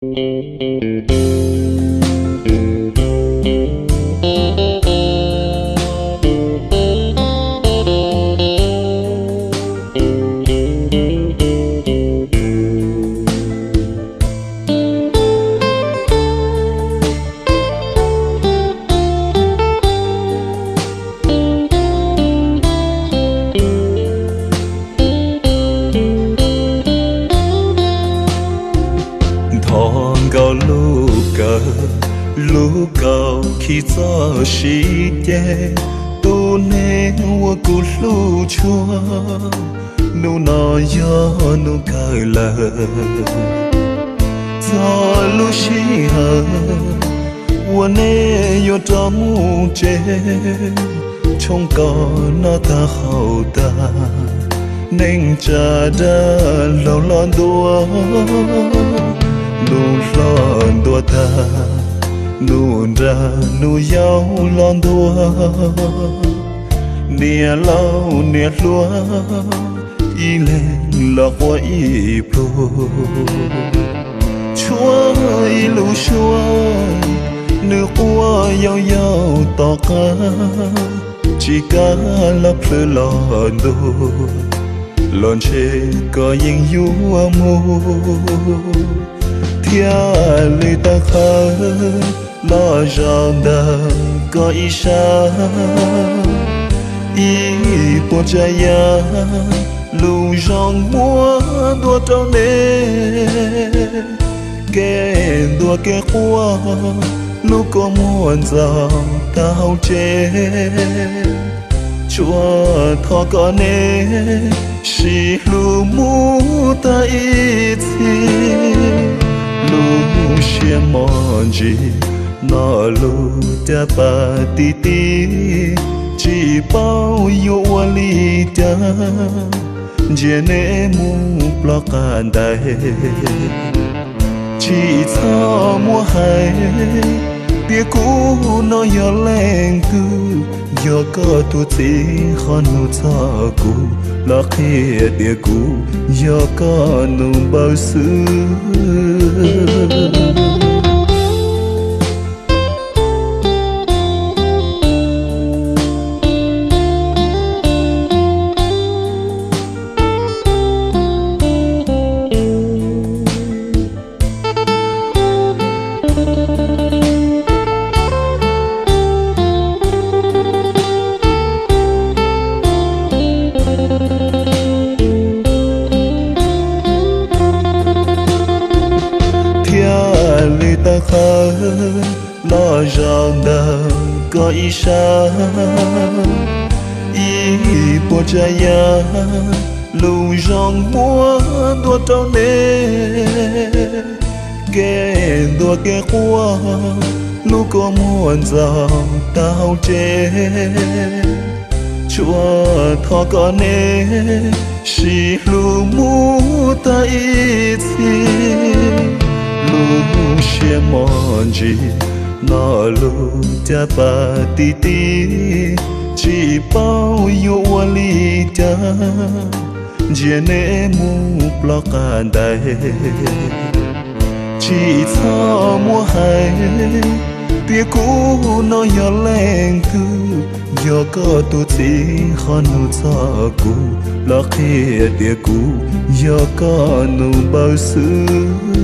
Thov nkaus lub kawm, lub kaum khi txoj siv ces, tus neeg uas kuv hlub tshua, hnub no yog hnub kawg lawm. Txog lub sij hawm uas nej yuav rov mus tsev, tshoob kos noj tag haus tag, neej tsa dab laug los ntua, nus hlob ntua tag, nus nrag nus yau los ntua, niam laus niam hluas ib leeg los quaj ib pluag. Tshuav ib lub suab nws quaj yau yau tom qab, tsis kam los plhws los ntuag, los ntshe koj yeej yuav mus, thiaj li tawm qhawv los zaum ntawm koj ib sab. Ib puas tsav yam lus zoo muab ntuas rau nej, kev ntuas kev quaj lub kua muag ntxaus tag hauv tsev. Tsuas thov kom nej sib hlub mus tag ib txhis, lub siab mos ntsis no lub caj pas ti ti, tsis paub yuav ua li cas, ntsia nej mus plob qab ntais. Tsis txhob muab hais tias kuv no yog leej twg, yog koj tus txiv qhov nus txog kuv, los qhia tias kuv yog koj nus npawg xwb. Thiaj li tawm qhawv los zaum ntawm koj ib sab. Ib puas tsav yam lus zoo muab ntuas rau nej, kev ntuas kev quaj lub kua muag ntxaus tag hauv tsev. Tsuas thov kom nej sib hlub mus tag ib txhis, lub siab mos ntsis no lub caj pas ti ti, tsis paub yuav ua li cas, ntsia nej mus plob qab ntais. Tsis txhob muab hais tias kuv no yog leej twg, yog koj tus txiv qhov nus txog kuv, los qhia tias kuv yog koj nus npawg xwb.